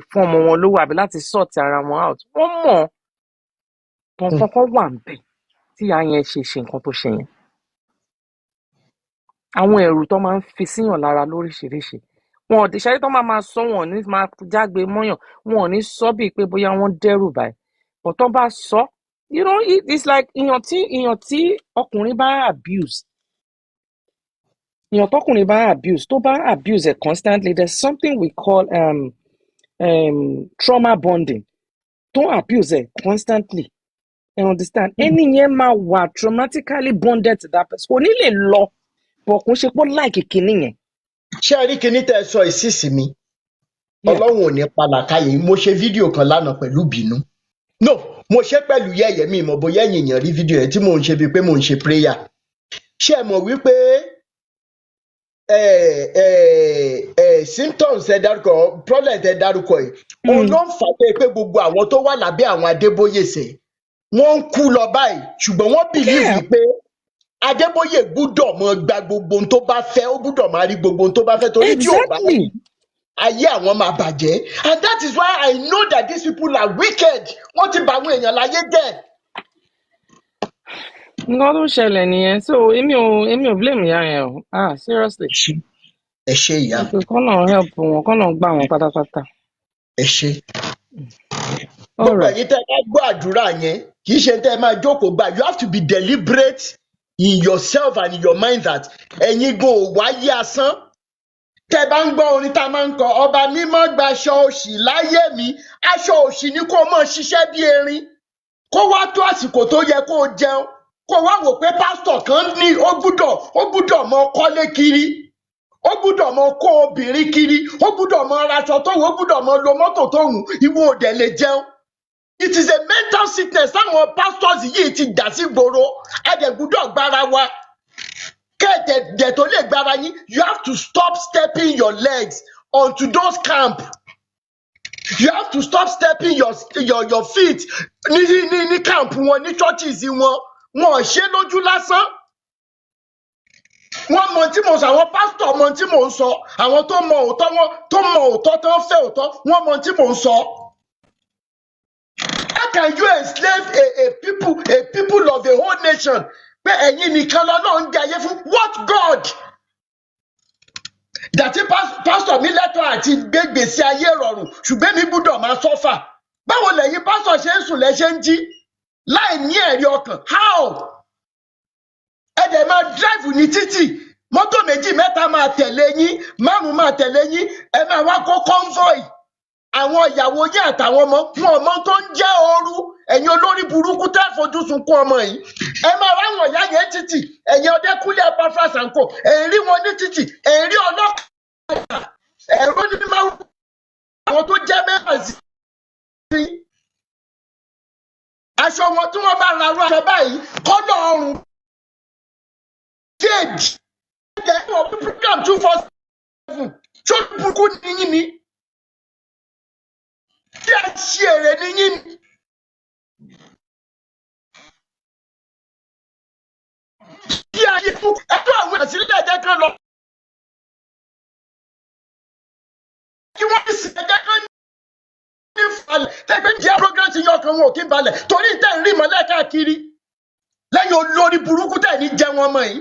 fún ọmọ wọn lówó àbí láti sort ara wọn out. Wọ́n mọ̀. Nǹkan kan wà níbẹ̀ tí ìyá yẹn ṣe ṣe nǹkan tó ṣe yẹn. Àwọn ẹ̀rù tó máa ń fi síyàn lára lóríṣiríṣi, wọn ò ṣe tó máa máa sọ, wọn ò ní máa jágbe mọ́yàn, wọn ò ní sọ bíi pé bóyá wọ́n dẹ́rù báyìí, but tó bá sọ, it's like èèyàn tí ọkùnrin bá abuse, èèyàn tọkùnrin bá abuse, tó bá abuse ẹ̀ constantly, there's something we call trauma bonding. Tó abuse ẹ̀ constantly. You understand? Ẹni yẹn máa wà traumatically bonded to that person. Kò ní lè lọ, but kò ń ṣe pé ó like kinní yẹn. Ṣé ẹ rí kinní tẹ́ ẹ sọ ìsísì mi? Yeah. Ọlọ́run ò ní pa làákàyè. Mo ṣe fídíò kan lánàá pẹ̀lú ìbínú, no, mo ṣe pẹ̀lú yẹ̀yẹ́. Mi mọ̀ bóyá ẹ̀yin èèyàn rí fídíò yẹn tí mò ń ṣe bíi pé mò ń ṣe prayer. Ṣé ẹ mọ̀ wípé symptoms ẹ dárúkọ, problem ẹ dárúkọ yìí, òun ló ń fà á pé gbogbo àwọn tó wà lábẹ́ àwọn Adébóyè sẹ̀, wọ́n ń kú lọ báyìí, ṣùgbọ́n wọ́n believe pé Adébóyè gbúdọ̀ mọ gba gbogbo ohun tó bá fẹ́, ó gbúdọ̀ máa rí gbogbo ohun tó bá fẹ́, torí tí ò bá rí, ayé àwọn máa bàjẹ́. And that is why I know that these people are wicked. Wọ́n ti bà àwọn èèyàn láyé jẹ́. Nǹkan tó ń ṣẹlẹ̀ nìyẹn. So èmi ò blame ìyá yẹn o. Ah, seriously. Ẹ ṣe, ìyá mi. Pé kọ́nà help wọn, kọ́nà gbà wọn pátápátá. Ẹ ṣe. All Gbogbo right. ẹ̀yin tẹ́ ẹ bá gbọ́ àdúrà yẹn, kì í ṣe tẹ́ ẹ máa jókòó gbà. You have to be deliberate in yourself and in your mind that ẹ̀yin gan ò wáyé asán. Tẹ́ ẹ bá ń gbọ́ orin tá a máa ń kọ, "Ọba mímọ́ gbaṣọ òṣì láyé mi", aṣọ òṣì ni kó o mọ̀ ṣiṣẹ́ bí erin, kó wá tó àsìkò tó yẹ kó o jẹun, kó wá wò pé pásítọ̀ kan ní ó gbúdọ̀ mọ kọ́lé kiri, ó gbúdọ̀ mọ kó obìnrin kiri, ó gbúdọ̀ mọ raṣọ tó wù, ó gbúdọ̀ mọ lo mọ́tò tó wù, ìwọ ò dẹ̀ lè jẹun. It is a mental sickness táwọn pastors yìí ti dà sí gbòòrò. A dẹ̀ gbúdọ̀ gbára wa kẹ́ẹ̀tẹ̀ dẹ̀ tó lè gbára yín. You have to stop stepping your legs onto those camp. You have to stop stepping your feet ní camp wọn, ní churches wọn. Wọn ò ṣe lójú lásán. Wọ́n mọ tí mo sọ, àwọn pásítọ̀ mọ tí mò ń sọ, àwọn tó mọ òótọ́, wọn tó mọ òótọ́, tó ń fẹ́ òótọ́, wọ́n mọ tí mò ń sọ. How can you enslave a people of a whole nation, pé ẹ̀yin nìkan lọ́nà ń jẹ ayé fún? What God dàtí pásítọ̀ mi lẹ́tọ̀ọ́ àti gbégbèsè ayé rọrùn, ṣùgbọ́n mi gbúdọ̀ máa suffer? Báwo lẹ̀yin pásítọ̀ ṣe ń sùn lẹ́ ṣe ń jí láì ní ẹ̀rí ọkàn? How? Ẹ dẹ̀ máa drive ní títì, mọ́tò méjì mẹ́ta máa tẹ̀lé yín, márùn-ún máa tẹ̀lé yín, ẹ máa wá kó convoy àwọn ìyàwó yín àtàwọn ọmọ wọn, ọmọ tó ń jẹ́ ooru. Ẹ̀yin olórí burúkú tẹ́ fojú sunkún ọmọ yìí, ẹ máa ráwọn ìyá yẹn títì. Ẹ̀yin Ọdẹkùnlé Epaphras and Co, ẹ̀ ń rí wọn ní títì, ẹ̀ ń rí ọlọ́kadà, ẹ̀rọ ní máa àwọn tó jẹ́ mẹ́fà sí aṣọ wọn tí wọ́n bá ra arú aṣọ báyìí, kọ́lọ̀ ọrùn fèdì ẹ̀ wọ́n program 247. Ṣó burúkú ni yín ni? Tí a ṣe èrè ni yín ni? Kí ayé fún ẹjọ́ àwọn èèyàn sílẹ̀, jẹ́ kán lọ kí wọ́n sì ẹjẹ́ kán ní falẹ̀ tẹ́gbẹ́ jẹ́ program ti yan ọkàn wọn ò kí ń balẹ̀ torí tẹ́ ń rí mọ́lẹ̀ káàkiri lẹ́yìn olórí burúkú tẹ̀ ní jẹ́ wọn mọ́ yìí.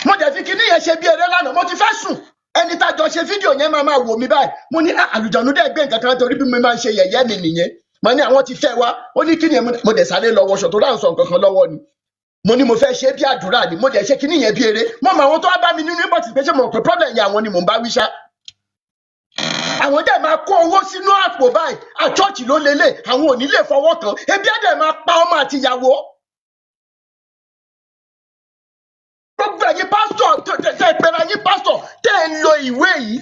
Mo dẹ̀ fi kinní yẹn ṣe bí eré lánàá. Mo ti fẹ́ sùn, ẹni tá a jọ ṣe fídíò yẹn máa máa wò mí báyìí. Mo ní, "Ah, àlùjọ̀nú dẹ̀ gbé nǹkan kan", torí bí mo máa ń ṣe yẹ̀yẹ́ mi nìyẹn. Mo ní àwọn ti fẹ́ wa. Ó ní kí ni? Mo dẹ̀ sáré lọ wọṣọ tó dáhùn sọ nǹkan kan lọ́wọ́ ni. Mo ní mo fẹ́ ṣe bí àdúrà ni, mo dẹ̀ ṣe kinní yẹn bí eré. Mo mọ àwọn tó wá bá mi nínú inbox pé ṣé mo rò pé problem yẹn àwọn ni mò ń bá wí ṣá. Àwọn dẹ̀ máa kó owó sínú àpò báyìí, àchọ́ọ̀chì ló lélẹ̀, àwọn ò ní lè fọwọ́ kàn, ebi á dẹ̀ máa pa ọmọ àti ìyàwó. Gbogbo ẹ̀yin pásítọ̀ tẹ́ ẹ pera yín pásítọ̀, tẹ́ ẹ ń lo ìwé yìí,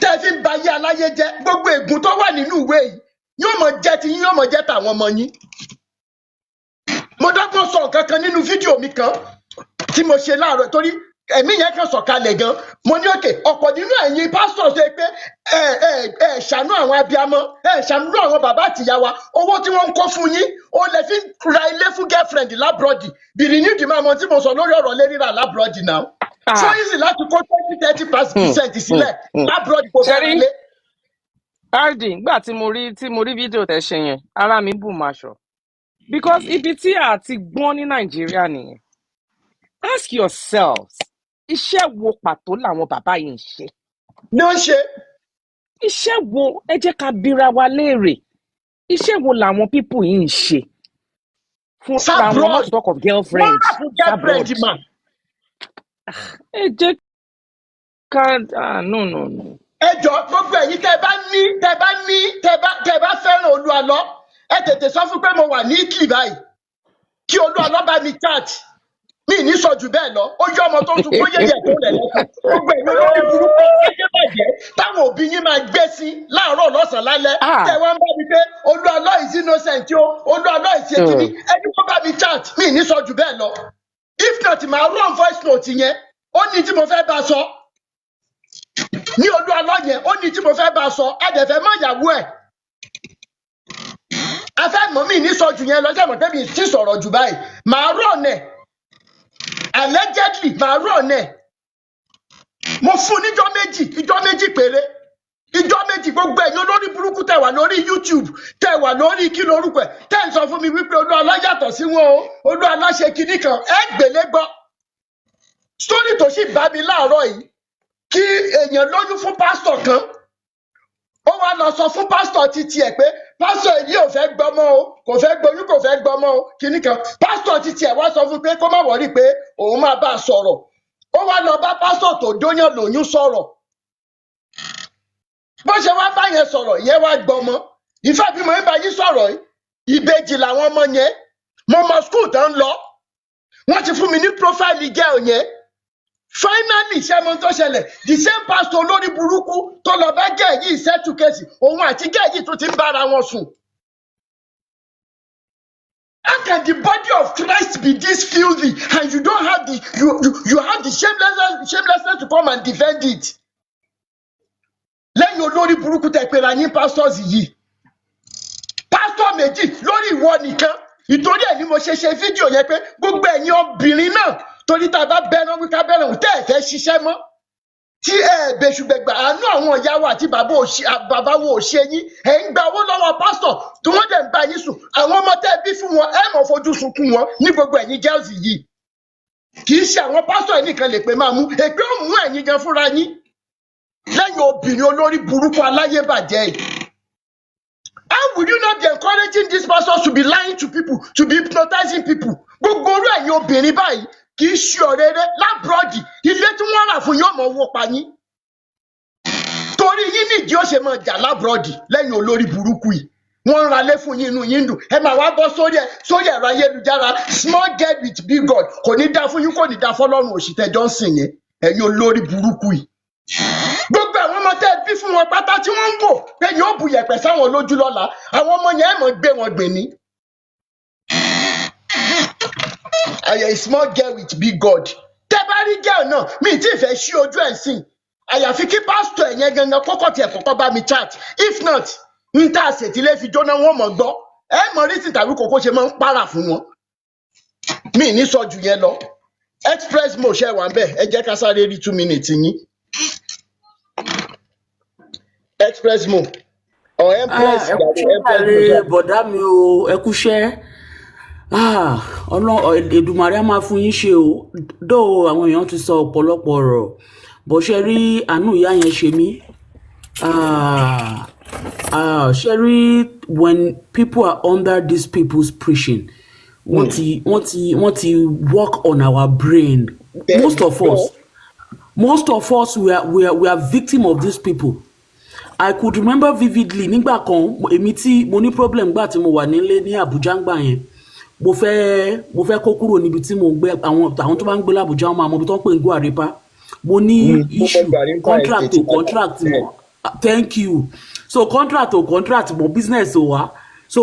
tẹ́ ẹ fi ń ba ayé aláyé jẹ́, gbogbo ègún tó wà nínú ìwé yìí yóò mọ jẹ́ ti yín, yóò mọ jẹ́ tàwọn ọmọ yín. Mo dọ́gbọ́n sọ nǹkan kan nínú fídíò mi kan tí mo ṣe láàárọ̀, torí ẹ̀mí yẹn kan sọ̀kalẹ̀ gan. Mo ní òkè ọ̀pọ̀ nínú ẹ̀yin pásítọ̀ ṣe pé ẹ ẹ ẹ ṣàánú àwọn abiyamọ, ẹ ṣàánú àwọn bàbá àtìyá wa. Owó tí wọ́n ń kó fún yín, ó lè fi ra ilé fún girlfriend l'abroad. Bìrì ní ìdí máa mọ tí mo sọ lórí ọ̀rọ̀ lé rírà l'abroad náà. So easy láti kó 20 30 percent sílẹ̀ l'abroad kó fẹ́ ra Ṣẹ́rí ilé. RD, nígbà tí mo rí fídíò tẹ́ ṣe yẹn, ara mi bù máṣọ, because ibi tí a ti gbọ́n ní Nàìjíríà nìyẹn. Ask yourselves, iṣẹ́ wo pàtó làwọn bàbá yìí ń ṣe? Ní ó ń ṣe. Iṣẹ́ wo? Ẹ jẹ́ ká bíra wa léèrè, iṣẹ́ wo làwọn people yìí ń ṣe fúnra wọn, not S'abroad to talk of wọ́n girlfriend rà fún girlfriend s'abroad. Mà Ẹ jẹ́ ká, ah, no, no, no. Ẹ jọ, gbogbo ẹ̀yin tẹ́ bá ní tẹ́ bá fẹ́ràn Olúalọ, ẹ tètè sọ fún pé mo wà ní Italy báyìí, kí Olúalọ bá mi chat. Mi ní sọ jù bẹ́ẹ̀ lọ. Ó yọ ọmọ tó ń sunkún yẹ̀yẹ̀ tó rẹ̀ lẹ́kọ̀ọ́. Gbogbo ẹ̀yin olórí burúkú ẹgbẹ́ bàjẹ́ táwọn òbí yín máa gbé sí láàárọ̀, lọ́sàn-án, lálẹ́, tẹ́ wọ́n ń bá mi pé Olúalọ is innocent o, Olúalọ is ekini, ẹni kó bá mi chat. Mi ní sọ jù bẹ́ẹ̀ lọ. If not, màá run voice note yẹn. Ó ní tí mo fẹ́ bá sọ ní Olúalọ yẹn, ó ní tí mo fẹ́ bá sọ. Adẹ̀fẹ́ mọ̀ ìyàwó ẹ̀, afẹ́ mọ̀. Mí ní sọ jù yẹn lọ. Sẹ́mọ̀ pé mi ti sọ̀rọ̀ jù báyìí? Màá run ẹ̀, allegedly, màá run ẹ̀. Mo fún níjọ́ 2, ìjọ́ 2 péré, ìjọ́ 2. Gbogbo ẹ̀yin olórí burúkú tẹ̀ wà lórí YouTube, tẹ̀ wà lórí kí lorúkọ ẹ̀, tẹ̀ ń sọ fún mi wípé Olúalọ yàtọ̀ sí wọn o, Olúalọ ṣe kinní kan, ẹ gbélé gbọ́. Story tó sì bá mi láàárọ̀ yìí, kí èèyàn lóyún fún pásítọ̀ kan, ó wá lọ sọ fún pásítọ̀ títí ẹ̀ pé pásítọ̀ yìí ò fẹ́ gbọ́mọ o, kò fẹ́ gboyún, kò fẹ́ gbọ́mọ o, kinní kan. Pásítọ̀ títí ẹ̀ wá sọ fún pé kó má worry, pé òun máa bá a sọ̀rọ̀. Ó wá lọ bá pásítọ̀ tó dóyàn lóyún sọ̀rọ̀. Bó ṣe wá bá yẹn sọ̀rọ̀, ìyẹn wá gbọ́mọ. Ìfẹ́ bí mo ń bá yín sọ̀rọ̀ yìí, ìbejì làwọn ọmọ yẹn. Mo mọ school tó ń lọ, wọ́n ti fún mi ní profile girl yẹn. Finally, ṣé mo tó ṣẹlẹ̀? The same pastor olórí burúkú tó lọ bá girl yìí settle case, òun àti girl yìí tó ti ń bára wọn sùn. How can the body of Christ be this filthy and you don't have the you you, you have the shamelessness to come and defend it? Lẹ́yìn olórí burúkú tẹ pera yín pastors yìí, pásítọ̀ méjì lórí ìwọ nìkan. Ìtorí ẹ̀ ni mo ṣe ṣe fídíò yẹn pé gbogbo ẹ̀yin obìnrin náà, torí tá a bá bẹ́ràn wí ká bẹ́ràn, tẹ́ ẹ̀ fẹ́ ṣiṣẹ́ mọ́, tí ẹ bẹ̀ṣùgbẹ̀gbà àánú àwọn ìyá wa àti bàbá bàbá wo ò ṣe yín, ẹ̀ ń gba owó lọ́wọ́ pásítọ̀ tí wọ́n dẹ̀ ń bá yín sùn. Àwọn ọmọ tẹ́ ẹ bí fún wọn, ẹ mọ̀ fojú sunkún wọn ní. Gbogbo ẹ̀yin girls yìí, kì í ṣe àwọn pásítọ̀ yìí nìkan lè pé máa mú èpè ó mú ẹ̀yin gan fúnra yín lẹ́yìn obìnrin olórí burúkú aláyébàjẹ́ yìí. How will you not be encouraging these pastors to be lying to people, to be hypnotizing people? Gbogbo orú ẹ̀yin obìnrin báyìí kì í ṣe ọ̀rẹ́rẹ́ l'abroad. Ilé tí wọ́n rà fún yóò mọ̀ owó pa yín. Torí yín nìdí ó ṣe máa jà l'abroad lẹ́yìn olórí burúkú yìí. Wọ́n ń ralé fún yín, inú yín dùn. Ẹ máa wá bọ́ sórí ẹ̀ sórí ẹ̀rọ ayélujára. Small girl with big God. Kò ní dá fún yín, kò ní dá fọlọ́run òṣìṣẹ́ Johnson yẹn. Ẹ̀yin olórí burúkú yìí, gbogbo àwọn ọmọ tẹ́ ẹ bí fún wọn pátá tí wọ́n ń wò pé yóò bu yẹ̀pẹ̀ sáwọn lójú lọ́la, àwọn ọmọ yẹn, ẹ̀ mọ̀ gbé wọn gbè ní. A small girl with big God. Tẹ́ bá rí girl náà, mi tí ì fẹ́ ṣí ojú ẹ̀ sìn, àyàfi kí pásítọ̀ ẹ̀ yẹn gangan kọ́kọ́ tiẹ̀ kọ́kọ́ bá mi chat. If not, n tá a ṣètìlẹ́ fi jóná, wọn mọ̀ gbọ́. Ẹ mọ̀ rí tí tàbí kòkó ṣe máa ń para fún wọn. Mi ní sọ jù yẹn lọ. Express mo ṣe wà ń bẹ̀. Ẹ jẹ́ ká sáré rí 2 minutes yín. Express mo or Empress. Ẹ jàre. kúṣẹ́. Empress mo Jàre. ṣe. Bọ̀dá mi o, ẹ kúṣẹ́. Ọlọ́run Èdùmàrè á máa fún yín ṣe o. Dó àwọn èèyàn ti sọ ọ̀pọ̀lọpọ̀ ọ̀rọ̀ bó ṣe rí, àánú ìyá yẹn ṣe mí. Ṣe rí, when people are under these people's preaching, wọ́n ti work on our brain. Most of us, most of us, we are victim of these people. I could remember vividly, nígbà kan, èmi tí mo ní problem gbà tí mo wà nílé ní Abuja ńgbà yẹn, mo fẹ́ kó kúrò níbi tí mo ń gbé. Àwọn tó bá ń gbé l'Abuja, wọn máa mọ ibi tó ń pè ní Gwarinpa. Mo ní Mo mọ issue Gwarinpa contract Estate. o contract mọ. Thank you. So contract o contract mọ, business o wa, so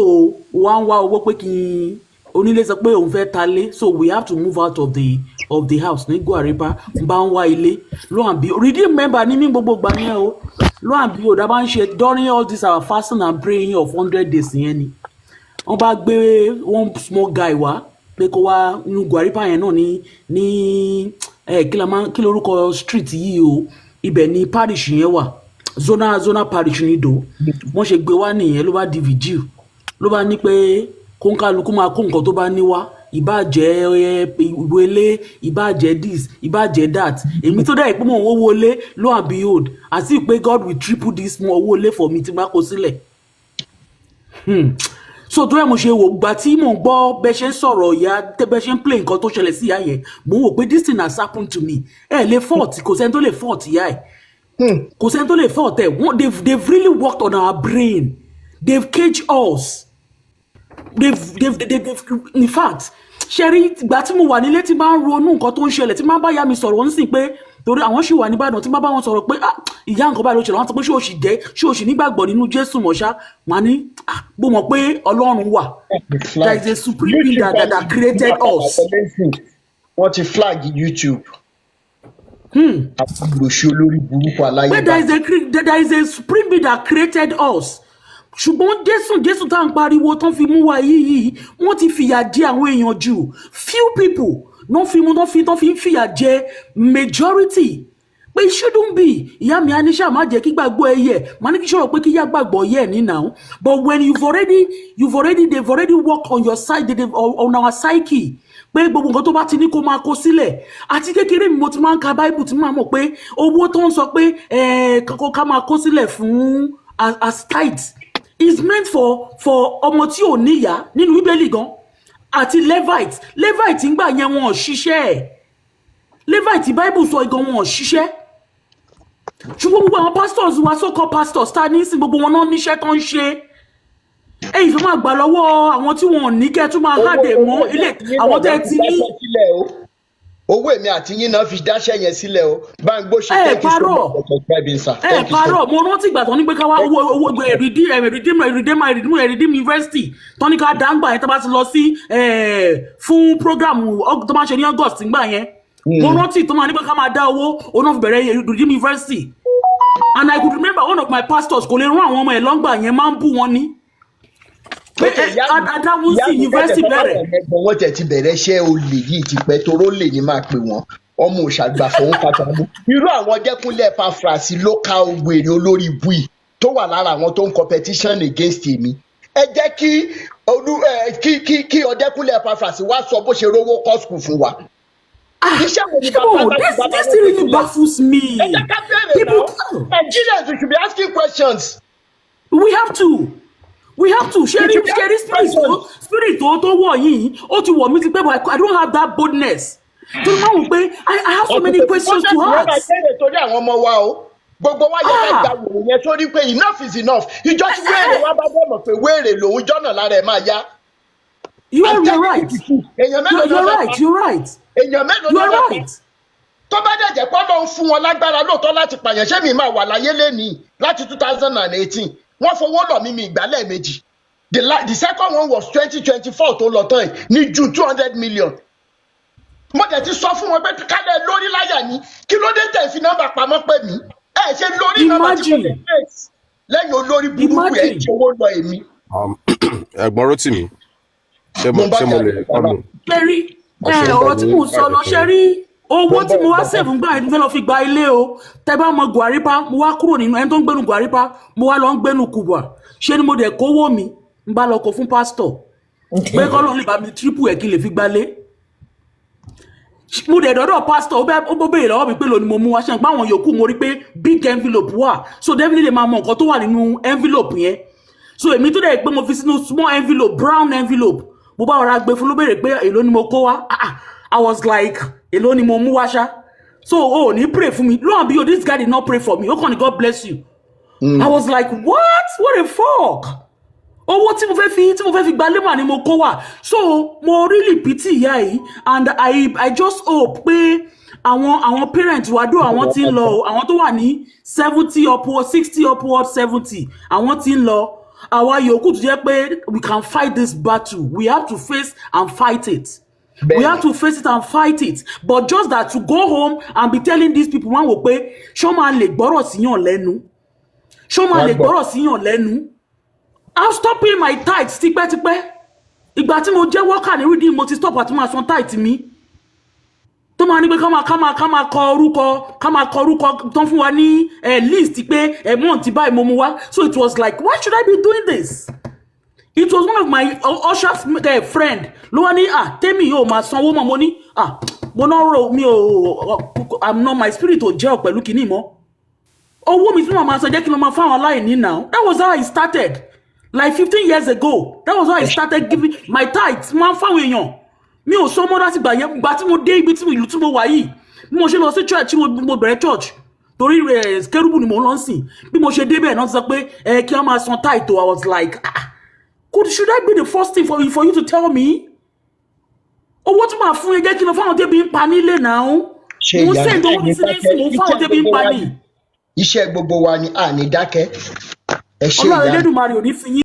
wá ń wá owó pé kí n onílé sọ pé òun fẹ́ ta lé, so we have to move out of the house ní Gwarinpa. N bá ń wá ilé, lo and behold, Redeem member ní mí gbogbo gbà yẹn o. Lo and behold, a bá ń ṣe during all this our fasting and praying of 100 days yẹn ni wọ́n bá gbé one small guy wá pé kó wá inú Gwarinpa yẹn náà ní ẹ kí la máa kí lorúkọ street yìí o, ibẹ̀ ni parish yẹn wà, zona parish ní do. Wọ́n ṣe gbé wá nìyẹn, ló bá di vigil, ló bá ní pé kóńkálukú máa kó nǹkan tó bá ní wá, ìbáà jẹ́ ìwé ilé, ìbáà jẹ́ this, ìbáà jẹ́ that. Èmi tó dẹ̀ pé mò ń wówó ilé, lo and behold, àti pé God will triple this more owó ilé for me tí n bá kó sílẹ̀. So tó yẹ mo ṣe wò gbà tí mò ń gbọ́ bẹ́ ṣe ń sọ̀rọ̀ ìyá, bẹ́ ṣe ń play nǹkan tó ṣẹlẹ̀ sí ìyá yẹn, mò ń wò pé this thing has happened to me. Ẹ lè fault, kò sẹ́ni tó lè fault ìyá ẹ̀. Kò sẹ́ni tó lè fault ẹ̀. Wọ́n, they've really worked on our brain. They've caged us. They've in fact, ṣe rí ìgbà tí mo wà nílé, tí máa ń ronú nǹkan tó ń ṣẹlẹ̀, tí máa ń bá ìyá mi sọ̀rọ̀ ń sìn pé torí àwọn ṣì wà níbàdàn, tí máa bá wọn sọ̀rọ̀ pé, "Ah, ìyá, nǹkan báyìí ló ṣẹlẹ̀," wọ́n sọ pé, "Ṣé o sì jẹ́, ṣé o sì nígbàgbọ́ nínú Jésù mọ̀ṣá?" Màá ní, "Ah, bó mọ̀ pé Ọlọ́run wà, there is a supreme being that created us." Wọ́n ti flag YouTube àti olóṣì olórí burúkú Pé aláyébá. there is a supreme being that created us. Ṣùgbọ́n Jésù tá à ń pariwo tán fi mú wa yìí, wọ́n ti fìyà jẹ àwọn èèyàn jù. Few people náà fi mú, tán fi ń fìyà jẹ majority, pé it shouldn't be. Ìyá mi á ní, "Ṣáà má jẹ́ kí gbàgbọ́ ẹ yẹ." Má ní kí sọ̀rọ̀ pé kí yá gbàgbọ́ yẹ ní now, but when you've already they've already worked on your side, on our psyche, pé gbogbo nǹkan tó bá ti ní kó máa kó sílẹ̀. Àti kékeré mi mo ti máa ń ka Bible, tí máa mọ̀ pé owó tó ń sọ pé kó ká máa kó sílẹ̀ fún as tithe is meant for ọmọ tí ò níyà nínú Bíbélì gan, àti Levite. Levite ń gbà yẹn, wọn ò ṣiṣẹ́ ẹ̀. Levite Bible sọ igan, wọn ò ṣiṣẹ́. Ṣùgbọ́n gbogbo àwọn pastors wa, so called pastors ta ní sí, gbogbo wọn náà níṣẹ́ tó ń ṣe. Èyí fẹ́ máa gbà lọ́wọ́ àwọn tí wọn ò ní, kẹ́ ẹ tún máa Owó hàdè owó mọ́ èmi ilé àti yín àwọn náà tẹ́ náà ẹ fi ti ní. dáṣẹ́ sílẹ̀ o. Owó èmi àti yín náà fi dáṣẹ́ yẹn sílẹ̀ o. Báńgbó ṣe. Ẹ Thank you so parọ́. much for subscribing, sir. Ẹ Thank you so parọ́. Mo rántí ìgbà tó ní pé ká wá owó Redeem University tó ní ká dá ńgbà yẹn, tó bá ti lọ sí fún program tó máa ń ṣe ní August ńgbà yẹn. Mo rántí tó máa ní pé ká máa dá owó, òun náà fi bẹ̀rẹ̀ Redeem University. And I could remember one of my pastors kò lè rán àwọn ọmọ ẹ̀ lọ́ngbà yẹn, máa ń bú wọn ní pé Ok, ìyá mi, adáwùsì ìyá mi, university kẹ́tẹ̀ bẹ̀rẹ̀. báwọn ẹgbẹ́ wọn tẹ̀ ti bẹ̀rẹ̀ iṣẹ́ olè yìí ti pẹ́, toró lè ní máa pè wọ́n ọmọ òṣàgbàfọ̀ ń pàtàkì. Irú àwọn Dẹ́kunlé Epaphras, local wèrè olórí ibú yìí tó wà lára àwọn tó ń competition against èmi, ẹ jẹ́ kí olú ẹ kí Ọdẹkùnlé Epaphras wá sọ bó ṣe rówó kọ́ school fún wa. Iṣẹ́ wo ni Ṣé mo bàbá this bàbá this wọn thing fi really sílẹ̀? baffles me. Ẹ jẹ́ ká bẹ̀rẹ̀ People náà. Nigerians, we should be asking questions. We have to We ṣe rí should be ṣe rí asking spirit tó questions. spirit tó wọ̀ yìí, ó ti wọ̀ mí ti pẹ́, but I don't have that boldness torí máa wò pé I have so many questions to Wọ́n máa ask. bẹ̀rẹ̀ torí àwọn ọmọ wa o. Gbogbo wa yẹ ká gba wèrè yẹn sórí pé enough is enough. Ìjọ tí wèrè wa bá bẹ̀ mọ̀ pé wèrè lòun, jọ́nà lára ẹ̀ máa yá. You are I'm you're telling you right. the truth. Èèyàn mélòó You're ló you're fẹ́ pa? right. You're right. Èèyàn mélòó You ló are fẹ́ pa? right. Tó bá dẹ̀ jẹ́ pé Ọlọ́run fún wọn lágbára lóòótọ́ láti pààyàn, ṣé mi máa wà láyé lénìí? Láti 2018, wọ́n fowó lọ̀ mí mi ìgbálẹ̀ méjì. The second one was 2024 tó lọ tán yìí ní June, 200 million. Mo dẹ̀ ti sọ fún wọn pé kálẹ̀ lórí láyà ni, kí ló dé tẹ̀ fi nọ́mbà pamọ́ pé mi ẹ ṣe lórí nọ́mbà tí mo lè Imagine. trace lẹ́yìn olórí burúkú ẹ̀ Imagine. tí owó lọ èmi. Ẹ̀gbọ́n Rótìmí, ṣé Mo mo ń bá ṣé mo jà lè bàbá. kọ́ mi? Ṣe rí ẹ Àṣẹ ń ọ̀rọ̀ bá tí mi mò ń sọ lọ, bàjẹ́ ṣe fún rí Mo owó ń tí bọ̀ mo wá bàbá. save ńgbà yẹn, fẹ́ lọ fi gba ilé o. Tẹ bá mọ Gwarinpa, mo wá kúrò nínú ẹni tó ń gbénu Gwarinpa, mo wá lọ ń gbénu Kubwa. Ṣé ni mo dẹ̀ kówó mi ń bá lọ kó fún pásítọ̀ pé kọ́lọ́ lè bá mi triple ẹ̀ kí n lè fi gbalé. Mo dẹ̀ dọ́dọ̀ pásítọ̀, ó bẹ́ béèrè lọ́wọ́ mi pé lónìí mo mú wá ṣe pé àwọn yòókù, mo rí pé big envelope wà, so definitely lè máa mọ nǹkan tó wà nínú envelope yẹn. So èmi tó dẹ̀ pé mo fi sínú small envelope, brown envelope, mo bá ọ̀rá gbé fún, ló béèrè pé èló ni mo kó wá. Ah ah, I was like, èló ni mo mú wá ṣá? So o ò ní pray fún mi. Lo and behold, this guy did not pray for me. Ó kàn ní, "God bless you." I was like, what the fuck? Owó tí mo fẹ́ fi gba lẹ́mà ni mo kó wà. So mo really pity ìyá yìí, and I just hope pé àwọn parents wa dó, àwọn tí ń lọ o, àwọn tó wà ní 70 upward, 60 upward, 70, àwọn tí ń lọ. Àwa yòókù tó jẹ́ pé we can fight this battle, we have to face and fight it. We have to face it and fight it. But just that to go home and be telling these people, wọ́n wò pé ṣó máa lè gbọ́rọ̀ síyàn lẹ́nu, ṣó máa Wọ́n lè gbọ́. gbọ́rọ̀ síyàn lẹ́nu. I've stopped paying my tithes tipẹ́tipẹ́. Ìgbà tí mo jẹ́ worker ní Redeem, mo ti stop àti máa san tithe mi. Tó máa ní pé ká máa kọ orúkọ, ká máa kọ orúkọ tán fún wa ní list pé month báyìí mo mú wá. So it was like, why should I be doing this? It was one of my ushers friend ló wá ní, "Ah, tèmi yóò máa sanwó mọ́." Mo ní, "Ah, mo náà rò mi ò, I'm not, my spirit ò jẹ́ ọ̀ pẹ̀lú kinní mọ́. Owó mi tí mo máa san, jẹ́ kí n lọ máa fáwọn aláìní now." That was how I started, like 15 years ago. That was how I started giving my tithes, máa ń fáwọn èèyàn. Mi ò sọ mọ́ láti gbà yẹn. Gbà tí mo dé ibi tí ìlú tí mo wà yìí, bí mo ṣe lọ sí church, mo bẹ̀rẹ̀ church. Torí ẹ kérúbù ni mò ń lọ sìn. Bí mo ṣe débẹ̀ náà ti sọ pé ẹ kí wọ́n máa san tithe. I was like, ah, could should that be the first thing for you to tell me? Owó tí màá fún yẹn, jẹ́ kí n lọ fáwọn tẹ́bi ń pa nílé náà. Ṣe Mò ń ìyá mi send owó mi àní sílé dákẹ́. sí, mò ń fáwọn Iṣẹ́ tẹ́bi ń gbogbo pa wa ní. ni, iṣẹ́ gbogbo wa ni, àní dákẹ́. Ẹ ṣe Ọlọ́run ìyá mi. Elédùmarè ò ní fi yín.